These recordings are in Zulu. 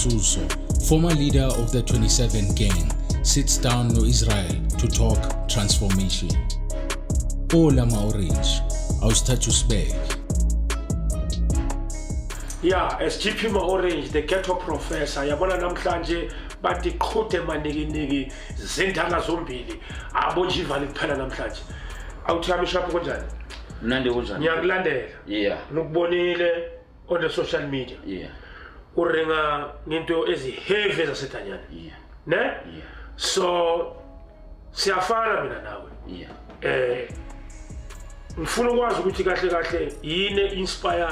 Masuso, former leader of the 27 gang, sits down no Israel to talk transformation. Hola ma-Orange, awusithatha usibeke. Yeah, SGP Ma Orange, the ghetto professor. Yabona namhlanje bathi qhude manikiniki zindala zombili. Abo nje ivale kuphela namhlanje. Awuthami shapho, kunjani? Mnandi, kunjani? Ngiyakulandela. Ngikubonile on the social media. Uringa ngento ezi-heavy ezasedanyana. Ne? Yeah. So siyafana mina nawe. Ngifuna ukwazi ukuthi kahle kahle yini inspire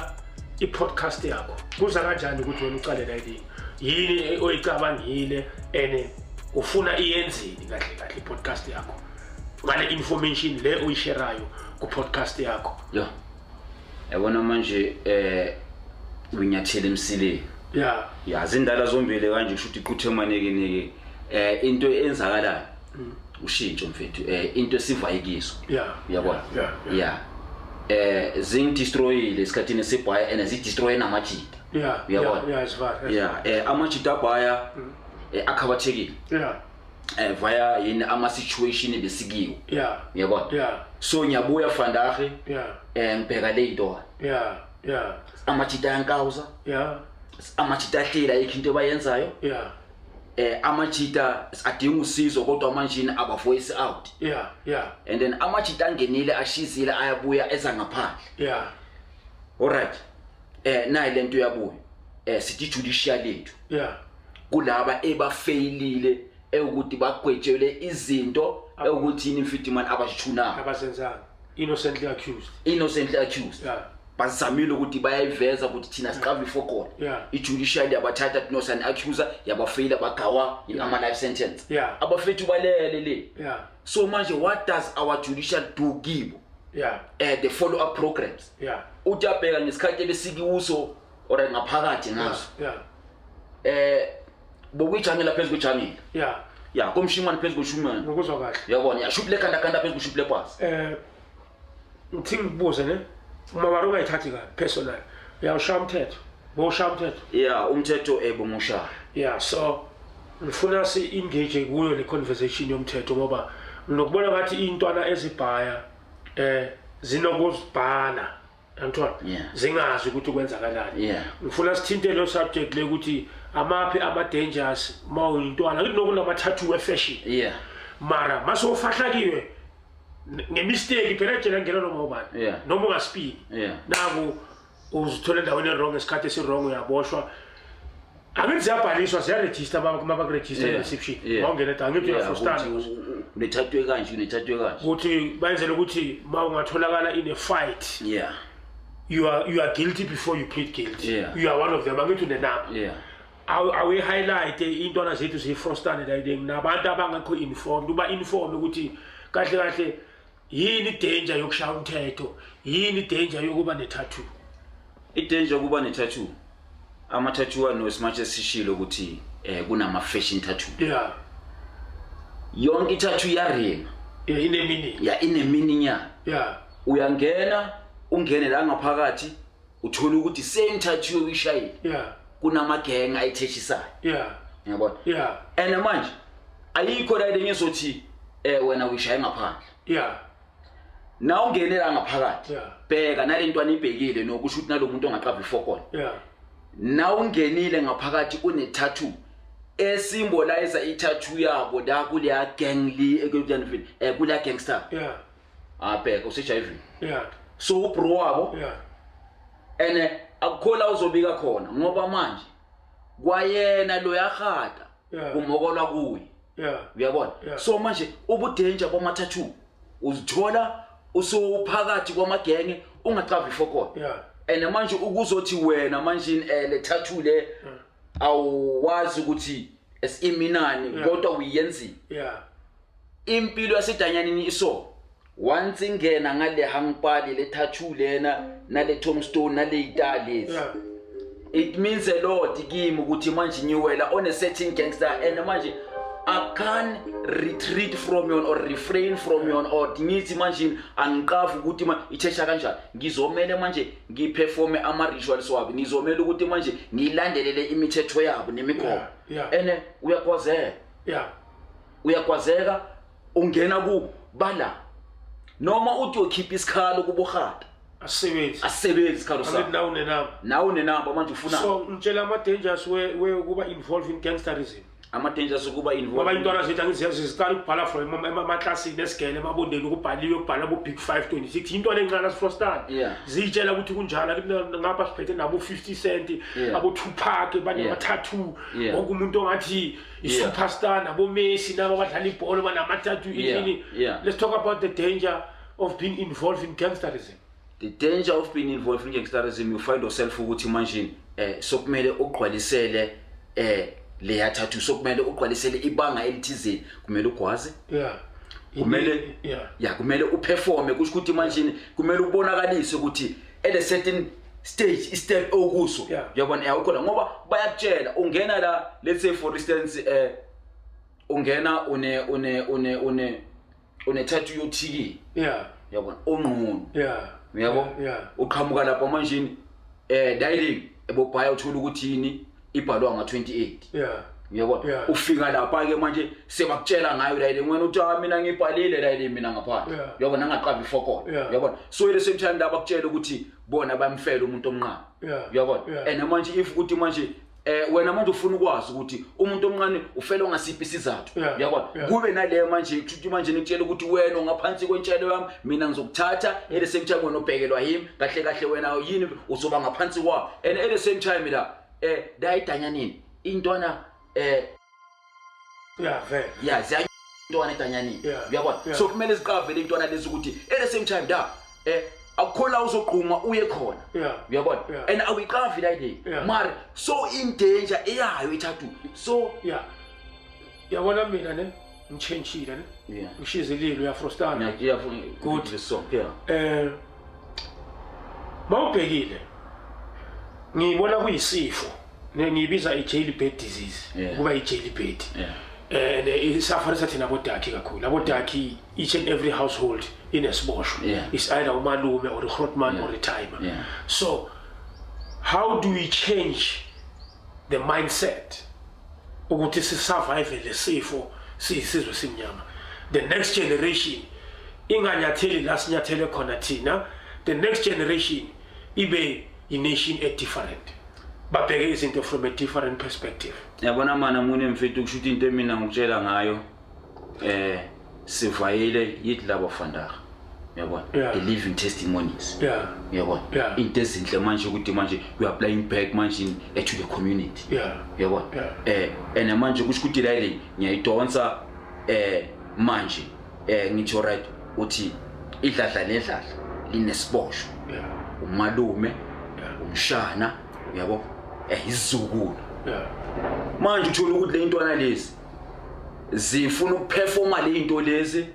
i-podcast yakho. Kuza kanjani ukuthi wena ucale la yini? Yini oyicabangile and ufuna iyenzini kahle kahle i-podcast yakho? Ngale information le oyisherayo ku-podcast yakho. Yo. Yabona manje unyathela emsileni. Ya, zindala zombili kanje, kusho ukuthi iquthe manikiniki. Into enzakalayo ushintsho, mfethu, into esivayikiso. Uyabona? Yeah. Yeah. Zingidestroyile esikhathini esibhaya and zidestroy namajita. Uyabona? Yeah, it's fine. Yeah, amajita abhaya akhabathekile. Via yini ama situation besikiwo. Uyabona? Yeah. So ngiyabuya vandag ngibheka le into. Amajita ayankawuza. Amajita ahlela, ayikho into abayenzayo. Amajita adinga usizo kodwa manje aba voice out. And then amajita angenile, ashizile, ayabuya eza ngaphandle. Alright. Nayi lento yabuya. Sithi judicial yethu. Kulaba ebafailile ekuthi bagwetshelwe izinto ekuthi yini, mfiti man, abazithunanga. Abazenzanga. Innocently accused. Innocently accused. Bazamile ukuthi bayayiveza ukuthi thina siqava ifokolo. I-judicial yabathatha, no sani accuser, yabafeyila, bagawa ama life sentence. Abafethu balele le. So manje what does our judicial do kibo? The follow up programs. Uthi abheka ngesikhathi ebesikuso or ngaphakathi ngaso. Bokuyijangela phezu kwejangela. Ya, komshimane phezu koshimane. Ngikuzwa kahle. Uyabona, ya shuple kanda kanda phezu koshuple pasi. Ngithi ngikubuze ne. Uma wari ungayithathi kabi personal. Uyawushaya umthetho. Bowushaya umthetho. Ya, umthetho bongushaya. Yeah, so ngifuna si engage kuyo le conversation yomthetho ngoba nginokubona ngathi intwana ezibhaya zinokuzibhala. Angithola? Yeah. Zingazi ukuthi kwenzakalani. Ngifuna sithinte lo subject le ukuthi amaphi ama dangers mawuyintwana. Ngithi nokunama tattoo we fashion. Mara masofahlakiwe ngemistake phela ejele ngena noma ubani. Noma ungaspini. Naku uzithola endaweni e-wrong ngesikhathi esi-wrong, uyaboshwa. Angithi ziyabhaliswa, ziyaregister mabakuregister reception. Mawungena ethi angithi uyafostana. Ukuthi unetattoo kanje, unetattoo kanje. Ukuthi bayenzele ukuthi ma ungatholakala in a fight. You are guilty before you plead guilty. You are one of them. Angithi unenamba. Awe highlight intwana zethu ziyifrostane la ile nabantu abangekho informed, uba inform ukuthi kahle kahle yini danger yokushaya umthetho, yini danger yokuba ne-tattoo. I-danger kuba ne-tattoo, ama-tattoo ano simanje sishilo ukuthi kunama fashion tattoo. Yonke i-tattoo iyaringa. Yeah, ine meaning. Ya, ine meaning ya. Uyangena, ungene la ngaphakathi, uthola ukuthi same tattoo uyishayile. Kunamagenge ayitheshisayo. Uyabona? And manje ayikho la lenye ezothi wena uyishaye ngaphandle. Na ungene la ngaphakathi. Bheka nalentwana ibhekile nokusho ukuthi nalomuntu ongaqava ifokolo. Na ungenile ngaphakathi une tattoo esymbolize i-tattoo yabo la kuleya gang le ekuyani vile kuleya gangster. Abheka usejayivini. So ubro wabo ene akukho la uzobika khona ngoba manje kwayena lo yahata kumokolwa kuye. Uyabona? Yeah. So manje ubudanger bama tattoo uzithola usuphakathi kwamagenge ungacavi ifokolo. And manje ukuzothi wena manje le tattoo le awuwazi ukuthi esiminani kodwa uyenzile. Impilo yasedanyanini iso once ingena ngale hangpali le tattoo lena nale tombstone nale itali lezi. It means a lot kimi ukuthi manje ngiwela on a certain gangster and manje I can't retreat from yona or refrain from yona or ngithi manje angiqavi ukuthi ithesha kanjani. Ngizomele manje ngiperforme ama-rituals wabo, ngizomele ukuthi manje ngilandelele imithetho yabo nemigomo. And uyakwazeka. Uyakwazeka ungena ku bala noma uthi uyokhipha isikhalo kubohata. Asisebenzi. Asisebenzi isikhalo sakho. Angithi nawe unenamba. Nawe unenamba manje ufuna. So ngitshela ama-dangers we ukuba involved in gangsterism. Ama-dangers ukuba involved. Ngoba intwana zethu angiziyazi ziqala ukubhala from emaklasini esigele emabondeni kubhaliwe kubhala bo Big 526 intwana encane asifrostana. Ziyitshela ukuthi kunjalo ngapha siphethe nabo 50 Cent, abo Tupac banama-tattoo. Wonke umuntu ongathi i-superstar nabo Messi nabo abadlala ibhola banama-tattoo ini. Let's talk about the danger of being involved in gangsterism. The danger of being involved in gangsterism, you find yourself ukuthi manje sokumele ugqwalisele leya tattoo, sokumele ugqwalisele ibanga elithizeni, kumele ugwaze. Kumele kumele uperforme, kusho ukuthi manje kumele ubonakalise ukuthi at a certain stage i step okuso. Uyabona awukhona ngoba bayakutshela ungena la, let's say for instance ungena une une une une une tattoo yothiki. Uyabona onqunu. Uyabo? Uqhamuka lapha manje dialing ebobhaya uthola ukuthi yini ibhalwa nga28. Uyabona? Ufika lapha ke manje sebakutshela ngayo dialing wena uthi mina ngibhalile dialing mina ngaphandle. Uyabona ngaqava ifokolo. Uyabona? So at the same time laba bakutshela ukuthi bona bayamfela umuntu omncane. Uyabona? And manje if ukuthi manje wena manje ufuna ukwazi ukuthi umuntu omncane ufela ngasiphi isizathu. Uyabona? Kube nale manje ukuthi manje nikutshela ukuthi wena ungaphansi kwentshelo yami, mina ngizokuthatha at the same time wena ubhekelwa yimi, kahle kahle wena yini uzoba ngaphansi kwami. And at the same time la dayidanyanini intwana ziya intwana edanyanini. Uyabona? So kumele siqavele intwana lezi ukuthi at the same time da akukho uzogquma uye khona. Uyabona? And awuyiqavi la ile mara so in danger eyayo ithathu. So yabona mina ne ngitshentshile ne ngishizilile uyafrostana. Good song. Mawubhekile ngibona kuyisifo ngiyibiza i-jailbird disease, kuba i-jailbird. And isafarisa thina bodaki kakhulu. Abodaki each and every household inesiboshwa. It's either umalume or a grootman or a timer. So how do we change the mindset ukuthi sisurvive lesifo siyisizwe simnyama? The next generation inganyatheli la sinyathele khona thina. The next generation ibe i-nation a different, babheke izinto from a different perspective. Yabona mana mune mfethu kusho ukuthi into mina ngikutshela ngayo sivayile yithi laba vandag. Uyabona? The living testimonies. Uyabona? Into ezinhle manje ukuthi manje we are applying back manje to the community. Uyabona? And manje kusho ukuthi la le ngiyayidonsa manje ngitho right uthi idladla nedladla linesiboshwa. Umalume, umshana, uyabo? Izizukulu. Manje uthola ukuthi le intwana lezi zifuna ukuperforma le into lezi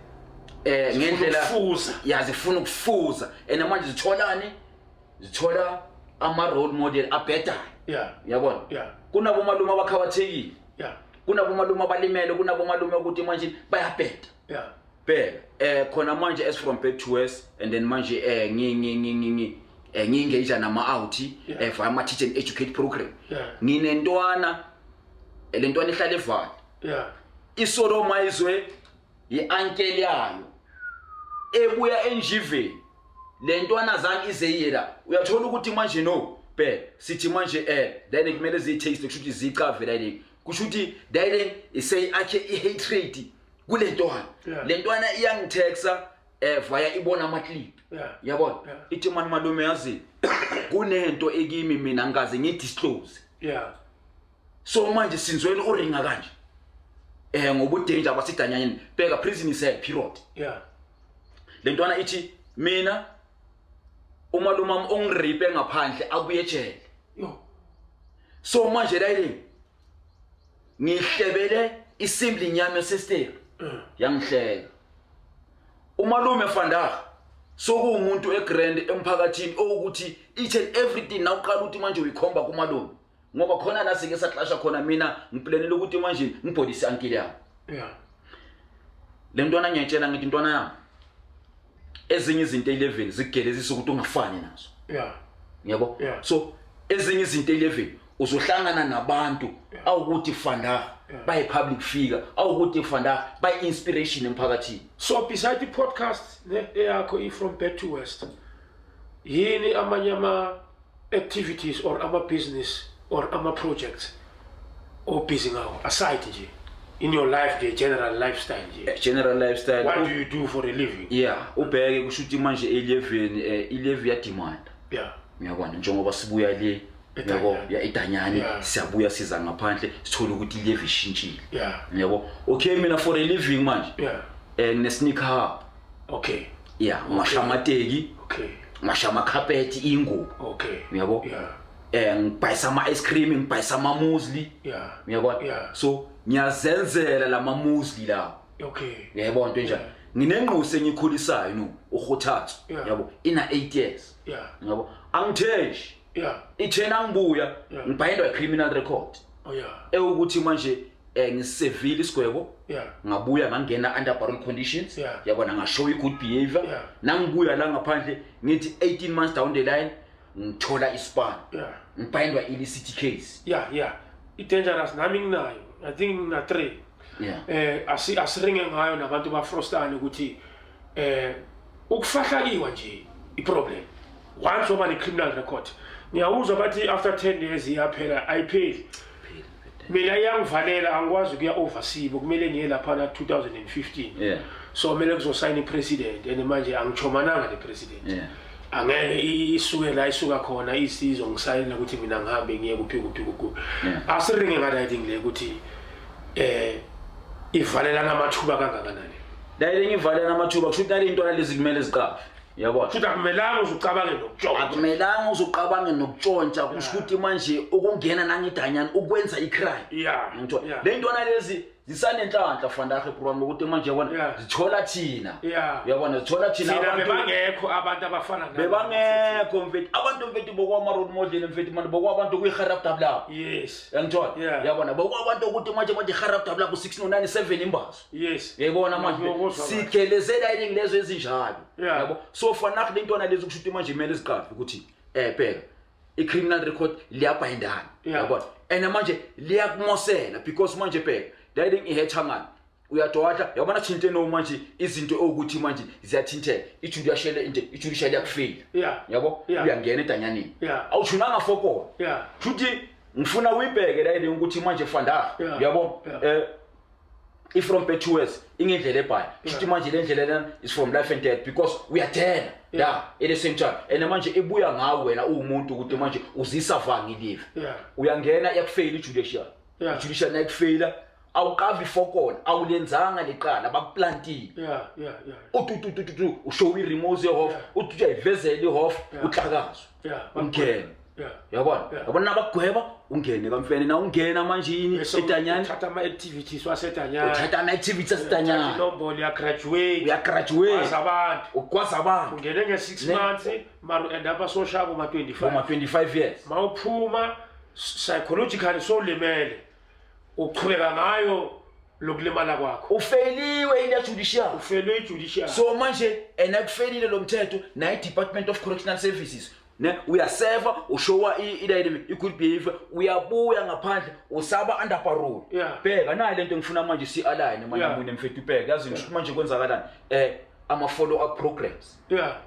ngendlela zifuna ukufuza. And manje zitholani? Zithola ama role model abhedayo. Uyabona? Kunabo malume abakhawathekile. Kunabo malume abalimele, kunabo malume ukuthi manje bayabheda. Bheka khona manje as from back to west and then manje ngi ngi-engage nama out via ama teach and educate program. Nginentwana lentwana ihlala evala. Isodoma izwe i-uncle yayo ebuya enjiveni. Lentwana zange ize iye la. Uyathola ukuthi manje no bheka sithi manje then kumele ziyi-taste kusho ukuthi zicave la le. Kusho ukuthi then isay akhe i-hatred kulentwana. Lentwana iyangitexa via ibona ama clip. Uyabona? Ithi mani malume yazi kunento ekimi mina ngikaze ngidisclose. So manje sinzwele uringa kanje. Ngoba udanger abasidanyanyeni. Bheka prison is a period. Lentwana ithi mina umalume wami ongirape ngaphandle abuye ejele. So manje la ile ngihlebele isibling yami sister. Yangihleka. Umalume vandag sokuwumuntu egrand emphakathini ukuthi each and everything nawuqala ukuthi manje uyikhomba kumalume. Ngoba khona la sike saxasha khona mina ngiplanele ukuthi manje ngibhodise uncle yami. Le ntwana ngiyayitshela, ngithi, "Ntwana yami, ezinye izinto e11 zikugelezisa ukuthi ungafani nazo." Yabo? So ezinye izinto e11 uzohlangana nabantu awukuthi fanda bayi public figure, awukuthi fanda bayi inspiration emphakathini. So beside i-podcast ne eyakho i-From Bed to West, yini amanye ama-activities or ama-business or ama-projects obusy ngawo aside nje in your life nje, general lifestyle nje? General lifestyle. What do you do for a living? Yeah, ubheke, kusho ukuthi manje e11 i-11 yademand. Uyabona, njengoba sibuya le, yabo, eDanyane. Ya, edanyane. Siyabuya, siza ngaphandle, sithola ukuthi i-level ishintshile. Yabo, okay, mina for a living manje ngine-sneaker hub. Yeah, ngiwasha amateki, ngiwasha amakhaphethi, ingubo. Uyabo? Ngibhayisa ama-ice cream, ngibhayisa ama-muesli. Uyabona? So ngiyazenzela lama muesli lawo. Uyayibona into enjani? Nginengqusi engiyikhulisayo, no uhothathu. Yabo, ina 8 years. Yabo, angitheshi. Ithena ngibuya ngibhayindwa i-criminal record ewukuthi manje ngisevile isigwebo, ngabuya ngangena under parole conditions. Yabona, ngashow i-good behavior. Nangibuya la ngaphandle, ngithi 18 months down the line ngithola ispan, ngibhayindwa illicit case. Yeah, i-dangerous, nami nginayo, I think ngina 3. Asiringe ngayo nabantu bafrostane ukuthi ukufahlakiwa nje i-problem once waba ne-criminal record. Ngiyawuzwa bathi after 10 years iyaphela. Ayipheli. Mina iyangivalela, angikwazi ukuya overseas, kumele ngiye laphana 2015. So kumele kuzosayina i-president, and manje angichomananga ne-president. Angeke isuke la isuka khona isizo ngisayina ukuthi mina ngihambe ngiye kuphi kuphi kuphi. Asiringe ngalighting le ukuthi ivalelana amathuba kangakanani? La ngivalelana amathuba, kusho ukuthi nale intwana lezi kumele ziqafe, yabona? Futhi akumelanga uze ucabange nokutshontsha. Akumelanga uze uqabange nokutshontsha. Kusho ukuthi manje ukungena nangidanyana ukwenza i-crime. Ngithola le ntwana lezi zisanenhlanhla vandag, bro, ngokuthi manje yabona, zithola thina. Uyabona, zithola thina. Thina abantu bebangekho abantu abafana nami. Bebangekho mfethu abantu, mfethu, bokwama-role model, mfethu, manje bokwabantu kuyi-harabdablabo. Yangithola? Yabona, bokwabantu ukuthi manje i-harabdablabo 6 no 9 7 imbazo. Uyayibona manje? Ngiyokuzwa kahle. Sigelezela iningi lezo ezinjalo. Yabo, so vandag le ntwana lezi kusho ukuthi manje kumele ziqaphe ukuthi bheka, i-criminal record liyabhayindana. Yabona, and manje liyakumosela because manje bheka, layini ihethangana uyadwadla, yabona, thinte no manje izinto okuthi manje ziyathinteka, i-judicial into, i-judicial yakufeyila. Yabo? Uyangena edanyaneni. Awuthunanga fokolo. Futhi ngifuna uyibheke la ile ukuthi manje vandag, yabo, i-From Bed to West ingendlela ebhayi, futhi manje le ndlela lena is from life and death because uyadela. Yeah, at the same time, and manje ibuya ngawe wena uwumuntu ukuthi manje uzisavanga ilive. Uyangena, iyakufeyila i-judicial. I-judicial nayikufeyila, awuqavi fokona, awulenzanga leqala, bakuplantile. Ututututu, ushow i-remorse yehof. Uthi uyayivezela ihof. Uhlakazwe. Ungene. Yabona? Yabona, nabakugweba ungene kamfene, na ungena manje yini? Bese edanyane. Uthatha ama-activities wasedanyane. Uthatha ama-activities Uthatha asedanyane. inombolo, uyagraduate. Uyagraduate. Wazi abantu. Ukwazi abantu. Ungene nge-6 months, mara u-end up soshaya kuma-25. Boma 25 years. Mawuphuma, psychologically sowulimele, uchubeka ngayo lokulimala kwakho. Ufeyiliwe into judicial. Ufelwe i-judicial. So manje ena kufelile lo mthetho naye Department of Correctional Services ne, uyaseva, ushowa i-good behavior, uyabuya ngaphandle, usaba under parole. Bheka nayi lento engifuna manje si-align manje. Mune mfethu, ubheke, yazi ngisho ukuthi manje kwenzakalani, ama-follow up programs.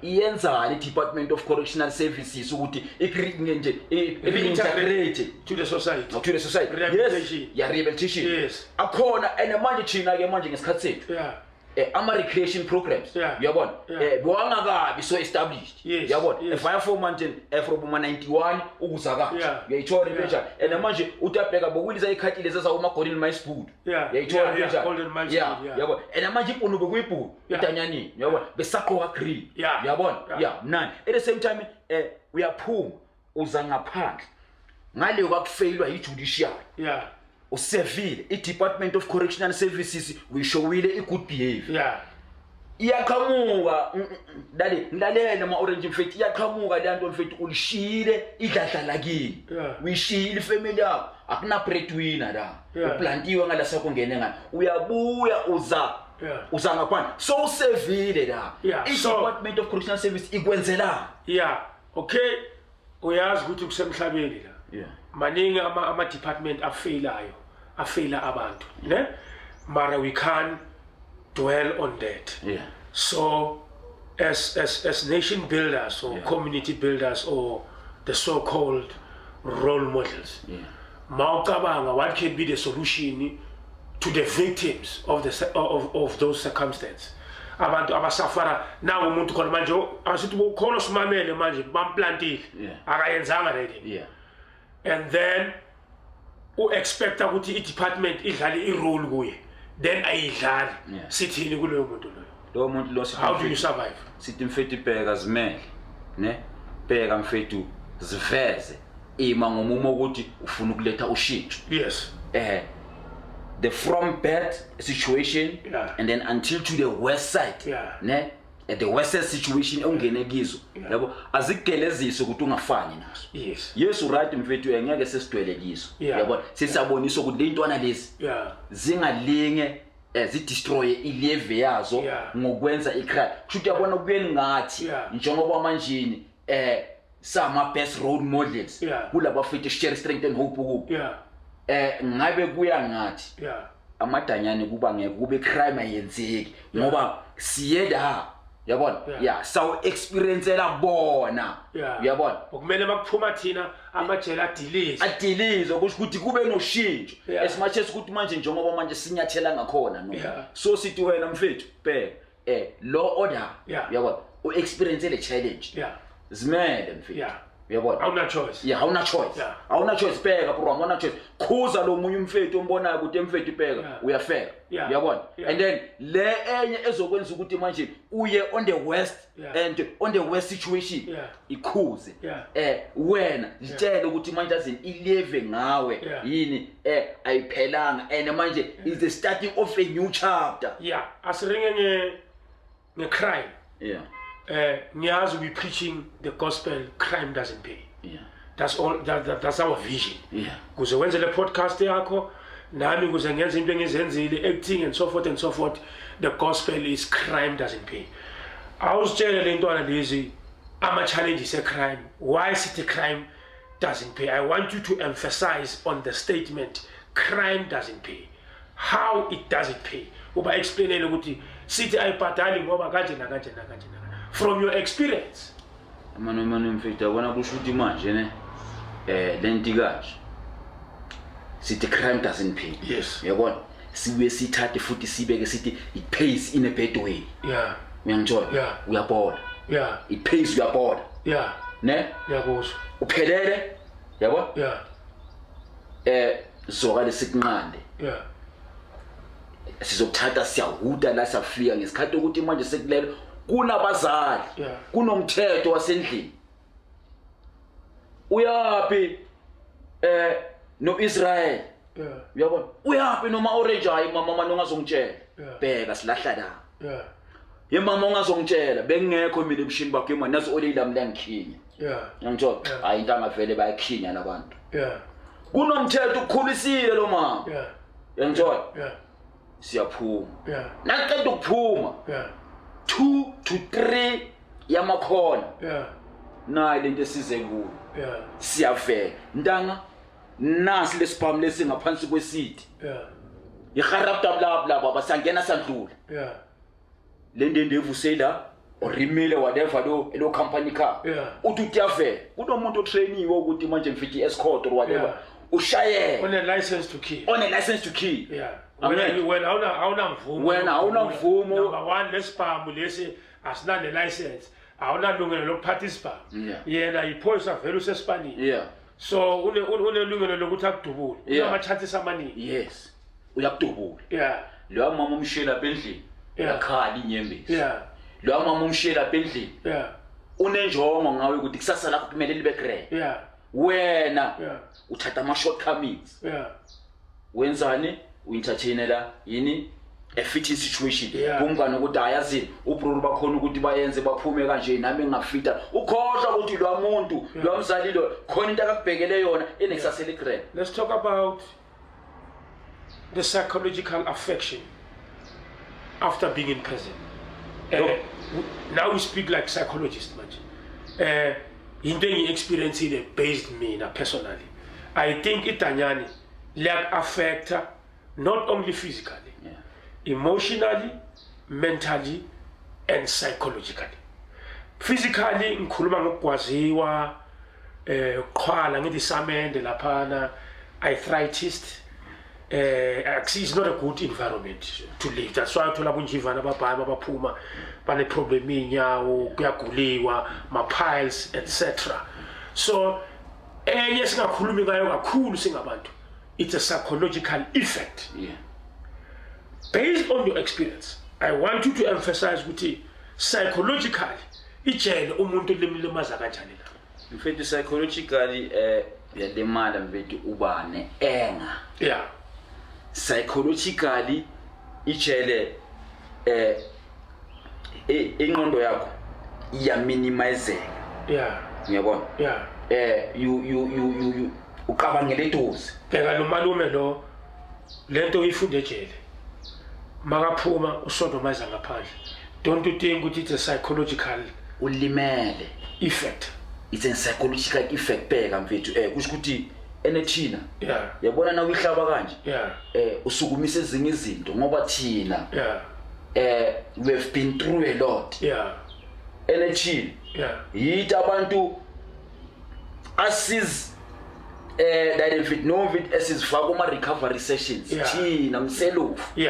Iyenzani i-Department of Correctional Services ukuthi nje reintegrate to the society? To the society. Rehabilitation. Yes, ya, rehabilitation. Akhona, and manje thina ke manje ngesikhathi sethu ama-recreation programs, uyabona, bewangakabi so established. Uyabona? Via four mountain, from boma 91 ukuza kahle. Uyayithola into enjalo? And manje utiyabheka, bokuyilisa ikhathi lezi ezawuma-Golden Miles Board. Uyayithola into enjalo? Golden Miles Board, yeah. Uyabona, and manje ibhunu bekuyibhunu edanyanini, uyabona, besaqoka green. Uyabona? Yeah, mnandi. At the same time uyaphuma, uza ngaphandle ngale kwakufeyilwa yi-judicial. Usevile i-Department of Correctional Services, uyishowile i-good behavior. Iyaqhamuka dali, ngilalele ma orange mfethu, iyaqhamuka le nto mfethu, ulishiyile idladla lakini. Uyishiyile ifamily yakho, akuna breadwinner la. Uplantiwe ngala sekungene ngani, uyabuya uza uza ngaphandle, so usevile la. I-Department of Correctional Service ikwenzela. Yeah, okay, uyazi ukuthi kusemhlabeni la. Maningi ama department afailayo, afeyila abantu, ne? Mara we can't dwell on that. So as nation builders or community builders or the so-called role models, mawucabanga what can be the solution to the victims of the of those circumstances, abantu abasafara nawo umuntu khona manje, asithi ukhona simamele manje, bamplantile, akayenzanga le. And then u-expecta ukuthi i-department idlale i-role kuye, then ayidlali. Sithini kuloyo muntu loyo? Lowo muntu lo How do you survive? Sithi mfethu, bheka, zimele ne, bheka mfethu, ziveze, ima ngomumo ukuthi ufuna ukuletha ushintsho. The from bad situation and then until to the worst side, ne, at the worst situation ongene kizo, yabo, azikugelezise ukuthi ungafani naso. Yes, right mfethu, ngeke sesidwele kizo. Yabo, sesiyabonisa ukuthi le ntwana lezi zingalinge zidestroy ilive yazo ngokwenza icrime. Kusho ukuthi yabona kuyeni ngathi njengoba manjini sama best role models kulaba futhi share strength and hope kubo, ngabe kuya ngathi amadanyane kuba ngeke kube crime ayenzeki ngoba siye la, yabona, yeah, saw experiencela bona, uyabona. Okumele makuphuma thina amajele adilize. Adilize, kusho ukuthi kube noshintsho. As much as ukuthi manje njengoba manje sinyathela ngakhona, no. So sithi wena mfethu, bheka, law order, uyabona, u experience le challenge, zimele mfethu, uyabona. Awuna choice. Yeah, awuna choice. Awuna choice, bheka bro, awuna choice. Khuza lo munye umfethu ombonayo ukuthi emfethu, bheka, uyafeka, uyabona. And then le enye ezokwenza ukuthi manje uye on the worst and on the worst situation, ikhuze. Wena zitshele ukuthi manje azini ilive ngawe, yini, ayiphelanga, and manje is the starting of a new chapter. Yeah, asiringe nge crime. Ngiyazi we preaching the gospel, crime doesn't pay. That's all, that's our vision. Kuze wenze le podcast yakho, nami kuze ngenze into engizenzile, acting and so forth and so forth, the gospel is crime doesn't pay. Awuzitshele le ntwana lezi ama challenges e crime, why sithi crime doesn't pay. I want you to emphasize on the statement crime doesn't pay, how it doesn't pay. Uba explainele ukuthi sithi ayibhadali ngoba kanje nakanje nakanje nakanje, from your experience. Manje manje mfethu, yabona, kusho ukuthi manje ne, lento kanje sithi crime doesn't pay. Uyabona, sibuye sithathe futhi sibeke sithi it pays in a bad way. Uyangithola? Uyabona, it pays, uyabona, ne? Ngiyakuzwa. Uphelele, yabo. Zoka lesikunqande. Sizokuthatha, siyahuda la, siyafika ngesikhathi ukuthi manje sekulelo kunabazali, kunomthetho wasendlini. Uyapi noIsrael? Uyabona, uyapi noma orange? Hayi mama, mama ungazongitshela. Bheka, silahla la. Ye mama, ungazongitshela, bengekho mina ebushini bakho imali nazo oleyilami langikhinya. Ngiyangithola. Hayi, intanga vele bayakhinya labantu. Kunomthetho, ukukhulisile lo mama. Uyangithola? Siyaphuma. Naqeda ukuphuma, 2 to 3 yamakhona, nayi lento esize kuyo. Siyavela ntanga, nasi lesibhamu lesi ngaphansi kwesiti. Iharabdablabla baba, siyangena, siyadlula. Le nto evusela or imile, whatever, lo company car. Uthi utiyavela kunomuntu otrainiwe ukuthi manje mfethu i-escort or whatever, ushayele. On a license to kill. On a license to kill. Amen. Wena awuna mvumo. Wena awuna mvumo. Number 1, lesibhamu lesi asinane license, awunalungelo lokuphatha isibhamu. Yena yiphoyisa vele, usesipanini. So unelungelo lokuthi akudubule. Unama chances amaningi. Yes, uyakudubula. Lo mama umshela lapha endlini, uyakhala inyembezi. Lo mama umshela lapha endlini, unenjongo ngawe ukuthi kusasa lakho kumele libe grand. Wena uthatha ama shortcomings. Wenzani? Uentertainela yini? A fitting situation kumngane ukuthi ayazini ubruru bakhona ukuthi bayenze baphume kanje, nami ngingafita. Ukhohlwa ukuthi lo muntu lo mzali lo khona into akakubhekele yona enekusasa eligrand. Let's talk about the psychological affection after being in prison. Now we speak like psychologists manje. Into engiyi-experiencile based mina personally, I think idanyane liyaku-affecta not only physically, emotionally, mentally and psychologically. Physically ngikhuluma ngokugwaziwa, uqhwala, ngithi isamende laphana, arthritis. It's not a good environment to live. That's why uthola bunjivana ababhayima abaphuma bane problem inyawo, kuyaguliwa, ma piles, etc. So enye singakhulumi ngayo kakhulu singabantu, it's a psychological effect. Based on your experience, I want you to emphasize ukuthi psychologically ijele umuntu limlimaza kanjani la. Mfethu, psychologically uyalimala mfethu, uba ne-anger. Psychologically ijele ingqondo yakho iyaminimizeka. Uyabona? You you you you you uqabangela eduze. Bheka lo malume lo, lento uyifunde ejele, makaphuma usodomize ngaphandle. Don't you think ukuthi it's a psychological ulimele effect? It's a psychological effect. Bheka mfethu, kusho ukuthi enethina yabona na uyihlaba kanje, usukumisa ezinye izinto ngoba thina we have been through a lot. Enethina yithi abantu asiz that mfethu no mfethu esizifaka kuma recovery sessions thina mselofu.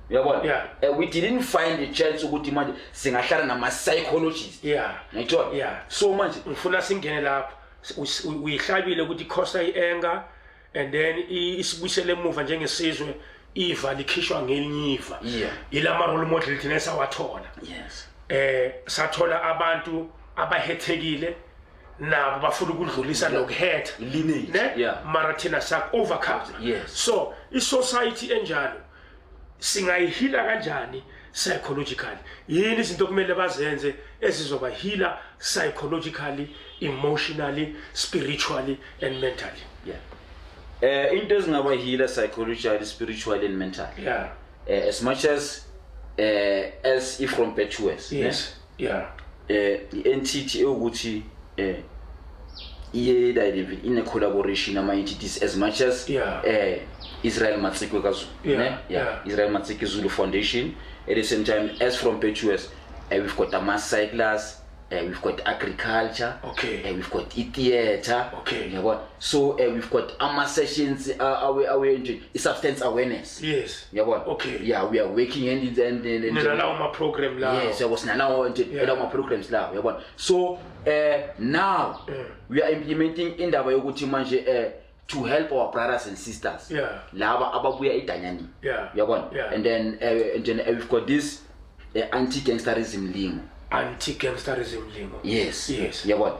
Uyabona? We didn't find a chance ukuthi manje singahlala nama psychologists. Ngiyithola? So manje ngifuna singene lapho. Uyihlabile ukuthi ikhosa i-anger and then isibuyisele emuva njengesizwe, iva likhishwa ngelinye iva. Yilama role model thina esawathola. Sathola abantu abahethekile nabo bafuna ukudlulisa nokuhetha. Lineage. Ne? Mara thina sak overcome. So i-society enjalo singayihila kanjani psychologically? Yini izinto okumele bazenze ezizobahila psychologically, emotionally, spiritually and mentally? Into ezingabahila psychologically, spiritually and mentally. As much as if from bad to worse, ne? Yes. I-entity ewukuthi iye in a collaboration ama entities as much as Israel Matsikwe kaZulu, ne? Israel Matsikwe Zulu Foundation. At the same time, as from bad to worse, we've got ama cyclers, we've got agriculture, we've got theater, yabona? So we've got ama sessions, awe nje substance awareness. Yabona? Yeah, we are working and and and, and Nina lawo ma program lawo. Yes, yabo, sinalawo nje, lawo ma programs lawo, yabona? So now we are implementing indaba yokuthi manje to help our brothers and sisters laba ababuya eDanyani. Yabona? And then we've got this anti-gangsterism lingo. Anti-gangsterism lingo. Yes. Yes. Yabona?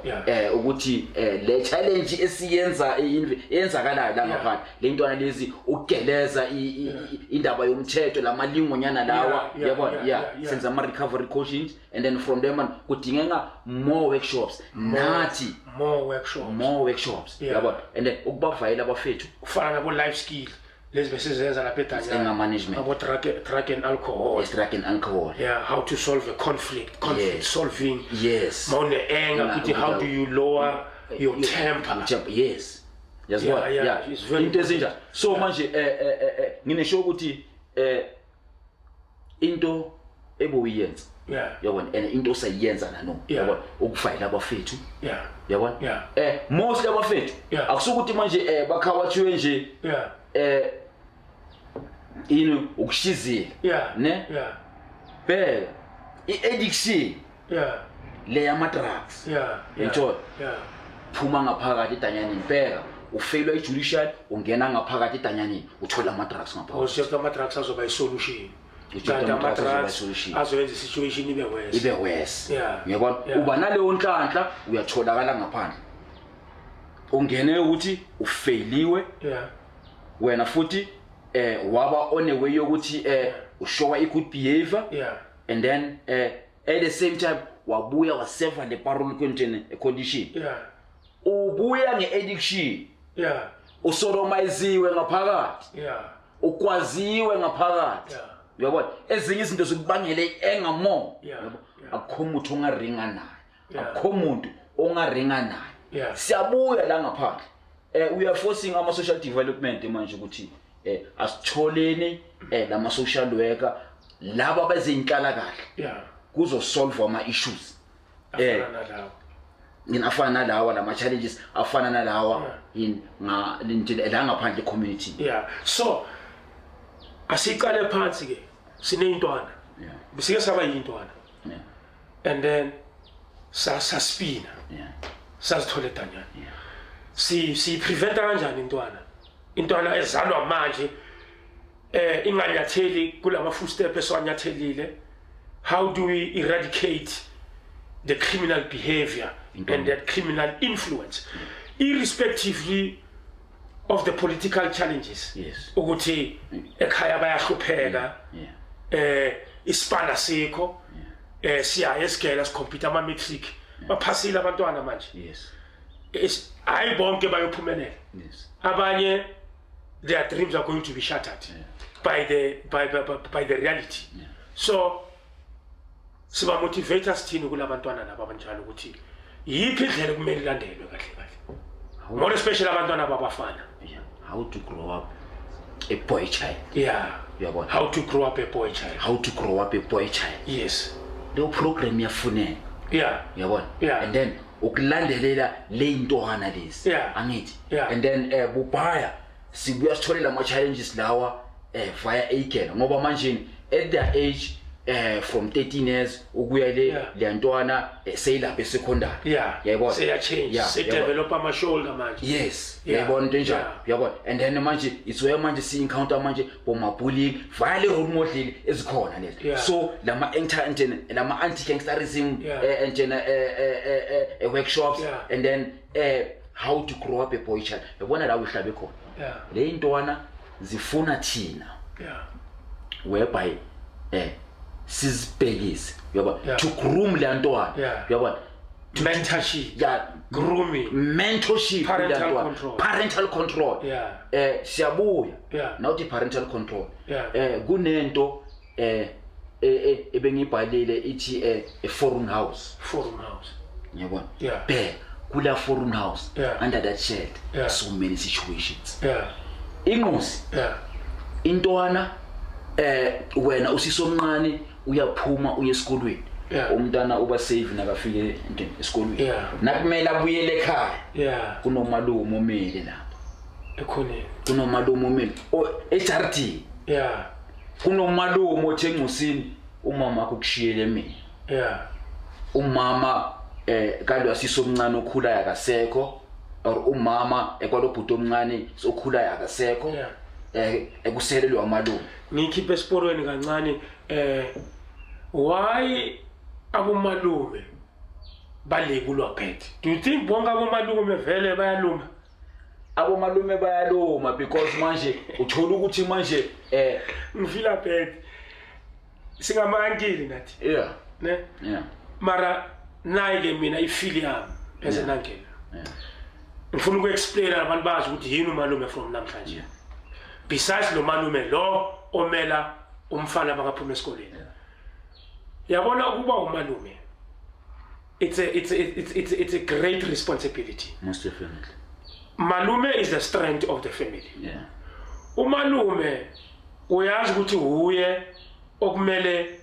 Ukuthi le challenge esiyenza eyenzakalayo la ngaphandle, le ntwana lezi ugeleza indaba yomthetho lamalingonyana lawa, yabona? Senza ama recovery coaching and then from them on kudingeka more workshops. Nathi More workshops. More workshops. Yabona? And then ukubavayela abafethu. Kufana nabo life skill lezi besizenza lapha eDanyana. Anger management. Abo drug and alcohol. Yes, drug and alcohol. Yeah, how to solve a conflict, conflict solving. Mawune anger, ukuthi how do you lower your temper? Your temper, yes. Yes, what? Yeah. It's very Into ezinjalo. important. So manje nginesho ukuthi into eboyiyenza. Yabona, and into osayenza na no. Yabona, ukufayela abafethu. Yabona? Mostly abafethu. Akusukuthi manje bakhawathiwe nje. Ini ukushizila. Ne? Bheka, i-addiction. Le yama drugs. Ngithola. Phuma ngaphakathi edanyaneni, bheka, ufailwa i-judicial, ungena ngaphakathi edanyaneni, uthola ama drugs ngaphakathi. Usho ama drugs azoba i-solution. Usho Kanti ama drugs azoba ama-drugs i-solution. azoyenza i-situation ibe worse. Ibe worse. Uyabona? Uba naleyo nhlanhla uyatholakala ngaphandle. Ungene ukuthi ufailiwe. Wena futhi waba on a way yokuthi Ushowa i-good behavior. And then at the same time wabuya waseva le parole condition. Ubuya nge-addiction. Usodomayiziwe ngaphakathi. Ukwaziwe ngaphakathi. Uyabona ezinye izinto zikubangela i-anger more. Akukho muntu ongaringa naye. Akukho muntu ongaringa naye. Siyabuya la ngaphandle. We are forcing ama social development manje ukuthi asitholeni lama social worker laba abezinhlala kahle. Kuzosolve ama issues. Afana nalawa lama challenges afana nalawa in nga la ngaphandle community. So asiqale phansi ke sineyintwana. Bisike saba yintwana. And then saspina. Sazithole danyana. Si preventa kanjani intwana? Intwana ezalwa manje inganyatheli kulama footsteps eswanyathelile. How do we eradicate the criminal behavior and that criminal influence, irrespectively of the political challenges? Ukuthi ekhaya bayahlupheka, isipana sikho, siya esigela sikhompyutha ama matric baphasile abantwana manje. Hayi bonke bayophumelela. Abanye their dreams are going to be shattered by the reality. So siba motivators thina kulabantwana laba abanjalo ukuthi yiphi indlela kumele ilandelwe kahle kahle. More especially abantwana babafana. How to grow up a boy child. Uyabona? How to grow up a boy child. How to grow up a boy child. Yes. Leyo program iyafuneka. Uyabona? And then ukulandelela le intwana lezi. Angithi. And then bubhaya sibuya sitholela ama challenges lawa via agela ngoba manje at their age from 13 years ukuya le leyantwana seyilapha esecondary. Yayibona? Seya change, se develop ama shoulder manje. Yes. Yayibona into enjalo. Uyabona? And then manje it's where manje si encounter manje boma bullying via le role model ezikhona lezi. So lama lama anti gangsterism and workshops and then how to grow up a boy child. Yabona la uhlabe khona. Le intwana zifuna thina. Whereby sizibhekise uyabona to groom le ntwana. Uyabona mentorship, grooming, mentorship, parental control. Siyabuya nawuthi parental control. Kunento ebengibhalile ithi a foreign house. Foreign house. Uyabona? Be kula foreign house under that shed so many situations. Ingozi. Intwana wena usisomncane uyaphuma uye esikolweni. Umntana uba safe nakafike esikolweni. Nakumele abuyele ekhaya. Kunomalume omele lapha. Ekhoneni. Kunomalume omele HRD. Kunomalume othe engcosini umama wakho kushiyele mina. Umama kanti wasisomncane okhulayo akasekho or umama ekwalobhuti omncane okhulayo akasekho. Ekuselelwa amalume. Ngikhiphe esiporweni kancane why abomalume balebulwa phethe? Do you think bonke abomalume vele bayaluma? Abomalume bayaluma because manje uthola ukuthi manje ngifila phethe singamankili nathi. Ne? Mara nayi ke mina ifili yami as an uncle. Ngifuna ukuexplain abantu bazi ukuthi yini umalume from namhlanje. Besides lo malume lo omela umfana bangaphuma esikoleni. Yabona ukuba umalume it's a great responsibility. Most definitely. Malume is the strength of the family. Umalume uyazi ukuthi uye okumele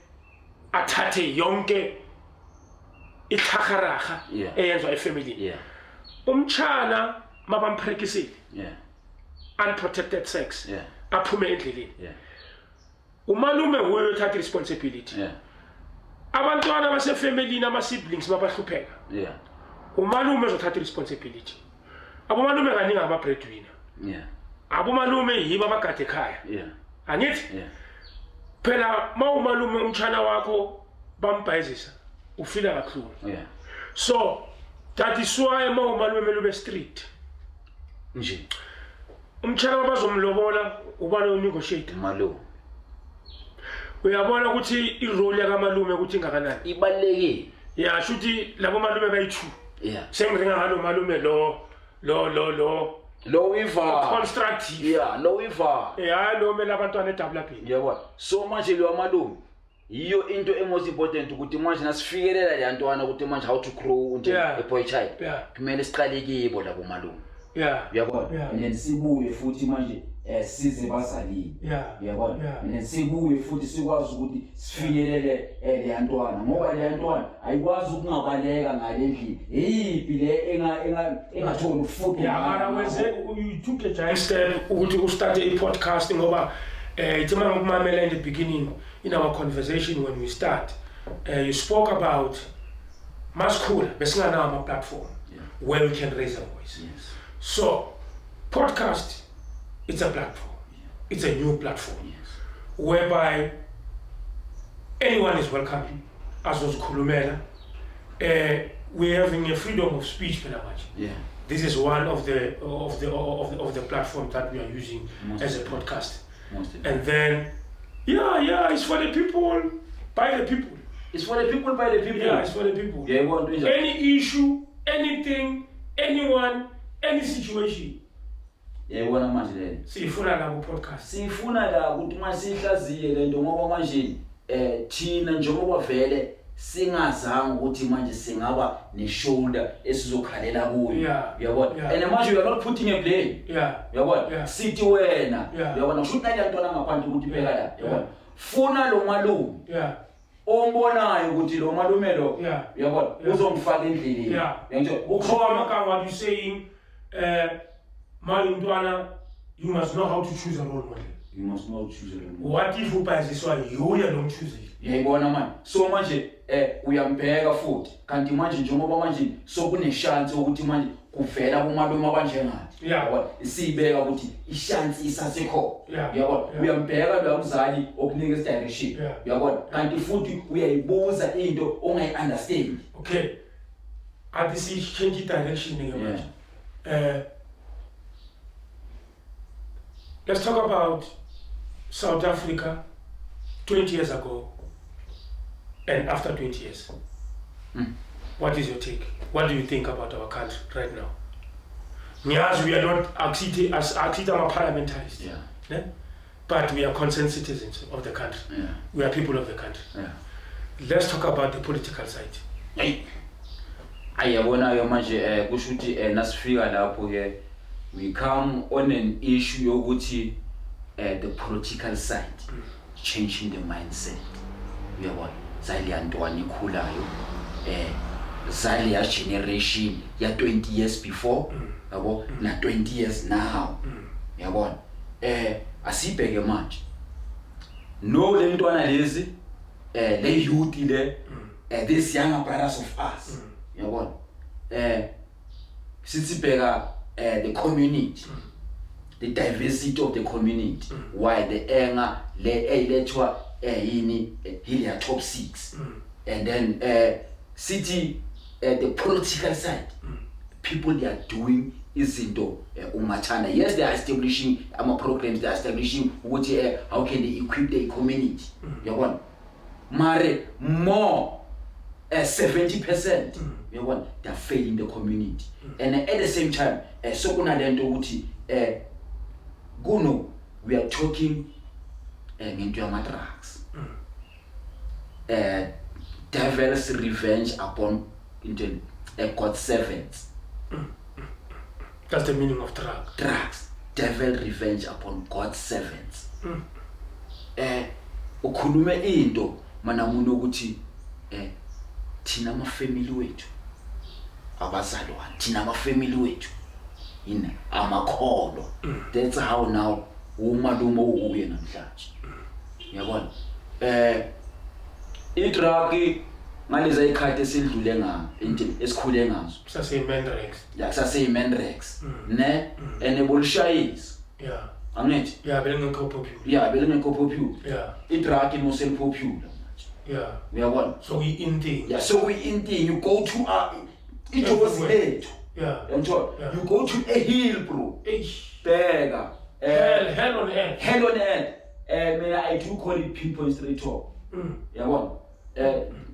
athathe yonke ihlaharaha eyenzwa efamily. Umchana mabamphrekisile. Unprotected sex. Aphume endleleni. Umalume uye uthatha responsibility. Abantwana basefamily nama siblings babahlupheka. Umalume uzothatha responsibility. Abomalume kaningi ama breadwinner. Abomalume yibo abagade ekhaya. Angithi? Phela mawumalume umchana wakho bambhayizisa ufila kakhulu. So that is why mawumalume lube street. Nje. Umchana bazomlobola ubani unegotiate. Malume. Uyabona ukuthi i-role yakamalume ukuthi ingakanani? Ibalulekile. Ya, shuthi labo malume bayi-two. Yeah. Sengiringa ngalo malume lo lo lo lo Lo iva. Constructive. Yeah, lo iva. Ya, lo mele abantwana edabulabheni. Uyabona? So manje lo malume yiyo into e most important ukuthi manje nasifikelela le ntwana ukuthi manje how to grow nje a boy child. Kumele siqale kibo labo malume. Uyabona? And then sibuye futhi manje size bazalile. Uyabona? And then sibuye futhi sikwazi ukuthi sifinyelele le ntwana, ngoba le ntwana ayikwazi ukungabaleka ngale ndlela. Eyiphi le engatholi ufudu? Yeah, mara wenze, you took a giant step ukuthi ustate i-podcast, ngoba ithi uma ngokumamela in the beginning in our conversation when we start, you spoke about masikhula besinganawo ama-platform where we can raise a voice. Yes. So podcast, it's a platform. It's a new platform. Yes. Whereby anyone is welcome. Azozikhulumela. We're having a freedom of speech phela manje. Yeah. This is one of the platform that we are using Most as a podcast. Most And then yeah, it's for the people, by the people. It's for the people, by the people. Yeah, it's for the people. Yeah, you want to any issue, anything, anyone, any situation. Yayibona manje le. Sifuna la ku podcast. Sifuna la ukuthi masihlaziye lento, ngoba manje thina njengoba vele singazange ukuthi manje singaba ne shoulder esizokhalela kuyo. Uyabona? And manje you are not putting a blame. Uyabona? Sithi wena. Uyabona? Usho ukuthi nalantwana ngaphandle ukuthi bheka la. Uyabona? Funa lo malume. Ombonayo ukuthi lo malume lo. Uyabona? Uzomfaka endleleni. Uyangithola? Ukhona ka what you saying, Malintwana, you must know how to choose a role model. You must know how to choose a role model. What if ubhayiziswa yuye lo mchoosile? Uyayibona manje. So manje uyambheka futhi. Kanti manje njengoba manje sokuneshansi ukuthi manje kuvela kumalume abanjengathi. Uyabona? Siyibeka ukuthi ishansi isasekhona. Uyabona? Uyambheka lo mzali okunika direction. Uyabona? Kanti futhi uyayibuza into ongayi-understand. Okay. Athi si change direction ke manje. Let's talk about South Africa 20 years ago and after 20 years. What is your take? What do you think about our country right now? Ngiyazi we are not as parliamentarists, yeah. But we are concerned citizens of the country. Yeah. We are people of the country. Yeah. Let's talk about the political side. Ayabona manje kusho ukuthi nasifika lapho ke we come on an issue yokuthi the political side changing the mindset. Uyabona zaliya ntwana ikhulayo zaliya generation ya 20 years before yabo na 20 years now. Uyabona asibheke manje no le ntwana lezi le youth le this younger brothers of us. Uyabona sitsibheka the community, the diversity of the community. Why the anger le eyilethwa yini hilia top 6. And then city the political side, people they are doing izinto umathanda. Yes, they are establishing ama programs, they are establishing ukuthi how can they equip the community. Uyabona mare more 70% uyabona they are failing the community. And at the same time so kunalento ukuthi kuno we are talking ngento yama drugs, devil's revenge upon into God's servants. That's the meaning of drugs. Devil revenge upon God's servants. Ukhulume into manamuno ukuthi thina ama family wethu abazalwane, thina ama family wethu yini amakholo. That's how now umalume uye namhlanje. Uyabona i-drug ngaleza ikhathi esidlule ngayo into esikhule ngazo sase Mandrax. Yeah, sase Mandrax ne and bolishayisa. Yeah, angithi yeah belingekho popular. Yeah, belingekho popular. Yeah, i-drug imosel popular manje. Yeah, uyabona so we in thing. Yeah, so we in thing. You go to ijozi lethu. Yeah, uyangithola? You go to a hill, bro. Eish, bheka hell on earth. Hell on earth. Mina I do call it pinpoint straight talk. Yabona,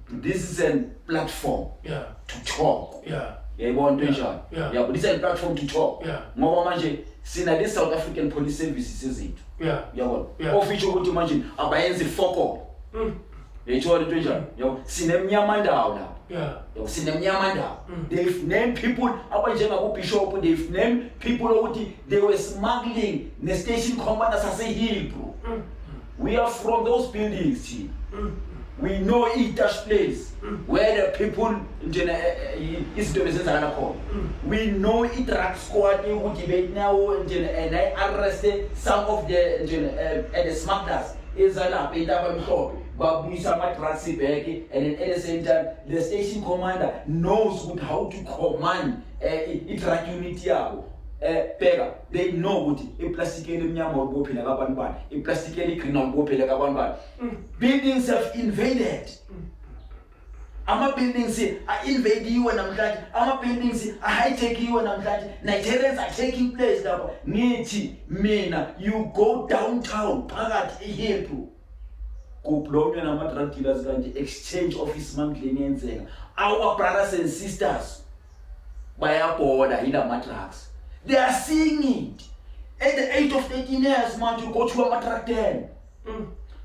this is a platform to talk. Yayibona into enjalo? Yeah. Yabo, this is a platform to talk. Ngoba manje sina le South African Police Services ezethu. Uyabona? Ofisho ukuthi manje abayenzi fokol. Yayithola into enjalo? Yabo, sinemnyama ndawo lapho. Yabo, sinemnyama ndawo. They've named people abanjengabo bishop, they've named people ukuthi they were smuggling ne-station commander sase-Hillbrow. We are from those buildings thina. We know i-touch place where the people njena izinto bezenzakala khona. We know i-drug squad ukuthi benawo njena nayi-arreste some of the njena the smugglers ezalapha intaba emhlophe, babuyisa ama-drugs back, and then at the same time the station commander knows ukuthi how to command i-drug unit yabo. Bheka, they know ukuthi iplastiki elimnyama ulibophela kabantu bani, iplastiki eligreen ulibophela kabantu bani. Buildings have invaded, ama-buildings a-invadiwe namhlanje, ama-buildings a-hijackiwe namhlanje. Nigerians are taking place lapha. Ngithi mina, you go downtown phakathi eHillbrow, kublonywa nama-drug dealers kanje, exchange of smuggling yenzeka. Our brothers and sisters bayabhoda yilama drugs. They are seeing it at the age of 13 years. Manje you go to ama-drug den.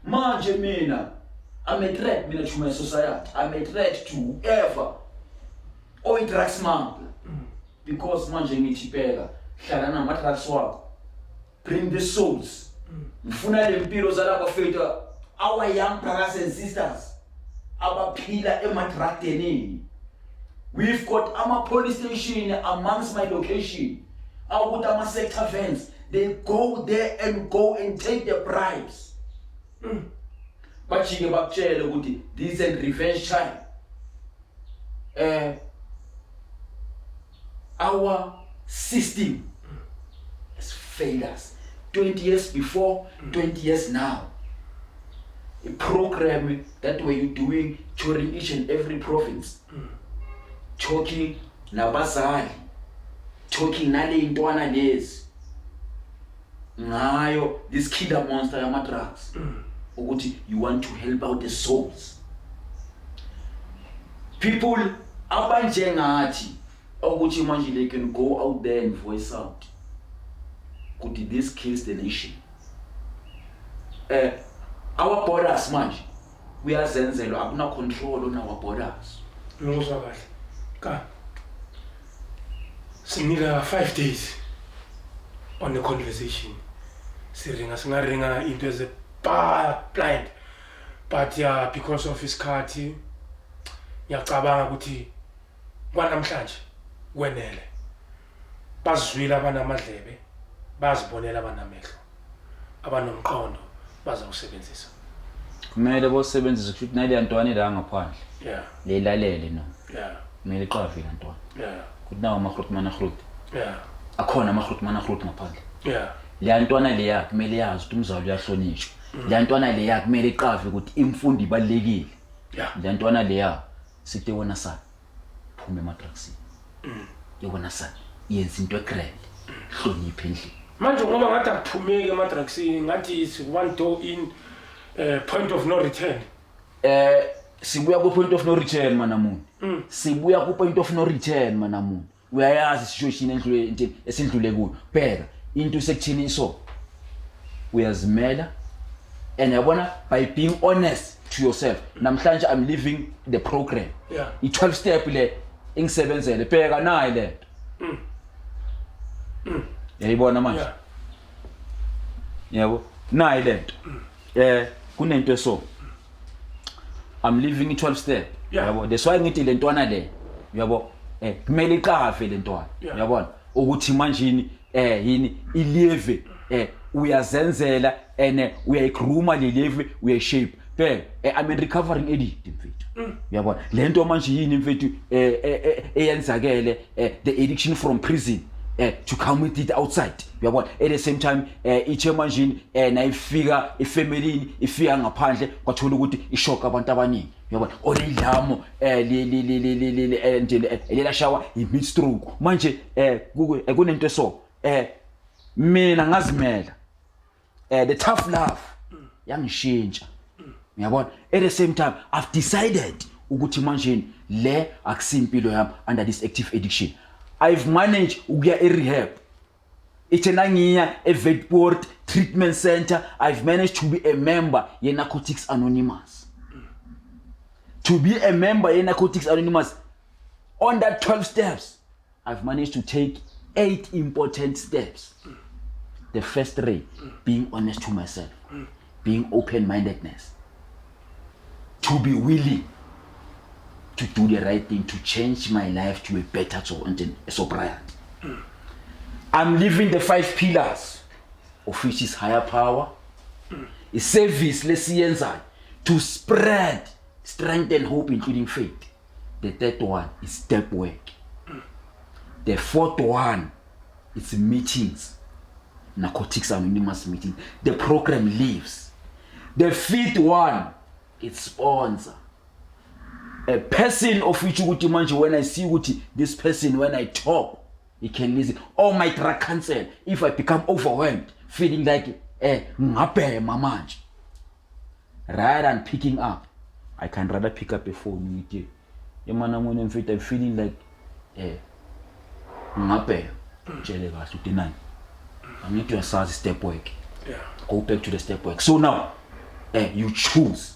Manje mina I'm a threat mina to my society. I'm a threat to whoever oyi-drug smuggler, because manje ngithi bheka, hlala nama-drugs wakho, bring the souls. Ngifuna le mpilo zalaba fethu, our young brothers and sisters abaphila ema-drug denini. We've got ama-police station amongst my location awukuthi ama-sector vans, they go there and go and take the bribes. Bajike bakutshele ukuthi this is revenge time. Our system has failed us 20 years before, 20 years now. A program that were you doing during each and every province, talking nabazali, talking nale intwana lezi ngayo this killer monster yama drugs, ukuthi you want to help out the souls, people abanjengathi ukuthi manje they can go out there and voice out ukuthi this kills the nation. Our borders manje kuyazenzelwa, akuna control on our borders. Ngizwa kahle ka sinika 5 days on the conversation. Siringa, singaringa into eze blind, but yeah, because of isikhathi, ngiyacabanga ukuthi kwanamhlanje kwenele. Bazizwile abanamadlebe, bazibonela abanamehlo, abanomqondo bazawusebenzisa. Kumele bosebenzise kusho ukuthi naleya ntwana la ngaphandle leyilalele no kumele iqave la ntwana ukuthi nawo ama-grootman agroot akhona, ama-grootman agroot ngaphandle. Leya ntwana leya kumele yazi ukuthi umzali uyahlonishwa. Leya ntwana leya kumele iqave ukuthi imfundo ibalulekile. Leya ntwana leya sithi wona sana phuma ema-drugsini, yewona sana yenza into egrand, hloniphe endlini. Manje ngoba ngathi akuphumeki ema-drugsini, ngathi is one door in, point of no return. Sibuya ku point of no return, manamuni. Sibuya ku point of no return, manamuni. Uyayazi situation endlule into esindlule kuyo. Bheka into sekuthini, so uyazimela and yabona, by being honest to yourself, namhlanje I'm living the program. I-12 step le ingisebenzele. Bheka nayi lento, yayibona manje? Yabo, nayi lento. Kunento eso, I'm living i-12 step. Yabo, that's why ngithi le ntwana le, yabo, kumele iqave le ntwana. Yabona ukuthi manjini yini ilive, uyazenzela and uyayigrooma le live, uyayishape. Bheka, I'm a recovering addict, mfethu. Uyabona le nto manje yini, mfethu, eyenzakele, the addiction from prison to come with it outside. Uyabona, at the same time ithe manjini nayifika efamilini, ifika ngaphandle, kwathola ukuthi ishock abantu abaningi. Uyabona, olidlamo li li li li li li nje lelashawa i-mid stroke. Manje kunento eso, mina ngazimela the tough love. Yangishintsha, uyabona. At the same time, I've decided ukuthi manje le akusimpilo yami under this active addiction. I've managed ukuya e-rehab, ithe nangiya e-Vetpoort Treatment Center. I've managed to be a member ye-Narcotics Anonymous. To be a member ye-Narcotics Anonymous, on that 12 steps, I've managed to take eight important steps. The first three being honest to myself, being open-mindedness, to be willing to do the right thing, to change my life to a better sobriety. I'm living the five pillars, of which is higher power, i-service lesiyenzayo to spread strength and hope, including faith. The third one is step work. The fourth one is meetings, Narcotics Anonymous meeting. The program lives. The fifth one is sponsor a person, of which ukuthi manje when I see ukuthi this person, when I talk, he can listen, or my drug counsel if I become overwhelmed, feeling like ngabhema manje. Rather than picking up, I can rather pick up a phone, ngithi, "Yemana mone mfethu, I'm feeling like ngabhema." Tshele kahle ukuthi nani, angithi uyasazi step work? Go back to the step work. So now you choose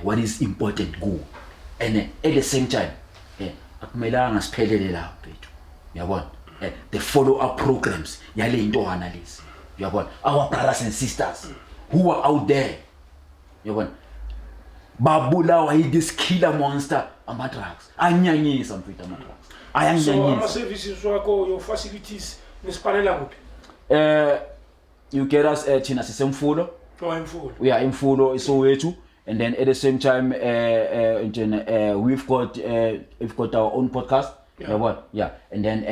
what is important kuwe, and at the same time akumelanga siphelele lapho mfethu, uyabona. The follow up programs yale intwana lezi, uyabona, our brothers and sisters who are out there, uyabona, babulawa yi this killer monster, ama drugs anyanyisa mfethu, ama drugs So ayanyanyisa. Ama-services wakho, your facilities, nisipanela kuphi? You get us, thina sisemfulo. Oh, eMfulo. Yeah, eMfulo isowethu, and then at the same time njena, we've got our own podcast, uyabona. Yeah, and then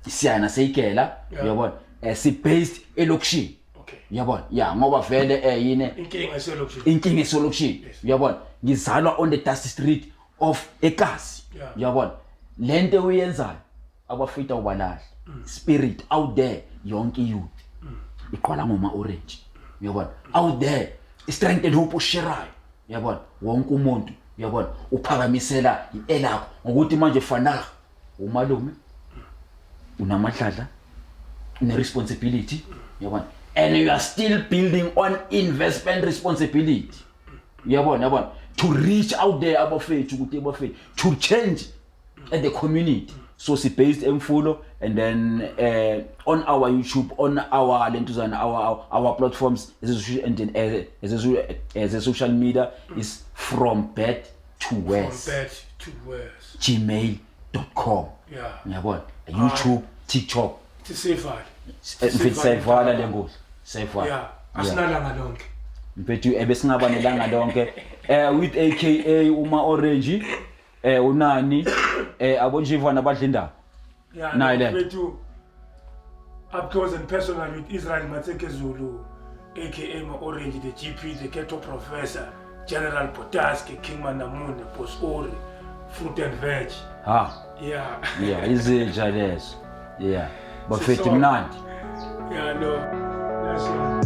siyana seyikela, uyabona, si based elokishini, uyabona. Yeah, ngoba vele yini, Inkinga iselokishini. Inkinga eselokishini, uyabona. Ngizalwa on the dusty street of ekasi, uyabona. Lento uyenzayo abafita ubalahla spirit out there, yonke youth iqala ngoma orange, uyabona. Out there, strength and hope usherayo, uyabona, wonke umuntu, uyabona, uphakamisela elakho ngokuthi manje fana umalume unamadladla, une responsibility, uyabona, and you are still building on investment responsibility, uyabona, uyabona, to reach out there abafethu ukuthi abafethu to change at the community. So si based eMfulo, and then on our YouTube, on our lentuzana, our platforms as a, and then as a social media is From Bad to From Worse bad to worse. gmail.com, uyabona, YouTube, TikTok. Sisivale. Mfethu, sayivala le ngozi, sayivala. Yeah, asinalanga lonke. Mfethu, ebesingaba nelanga lonke with aka uma orange, unani, abonjivana badla indaba. Nayi le nto. Mfethu, up close and personal with Israel Matseke Zulu, aka Ma Orange, the GP, the Ghetto Professor, General Potaski, King Manamune, Boss Ori, Fruit and Veg. Ha. Yeah, izinja lezo. Yeah, bafethu, Sisonke. mnandi. Yeah, no. That's it.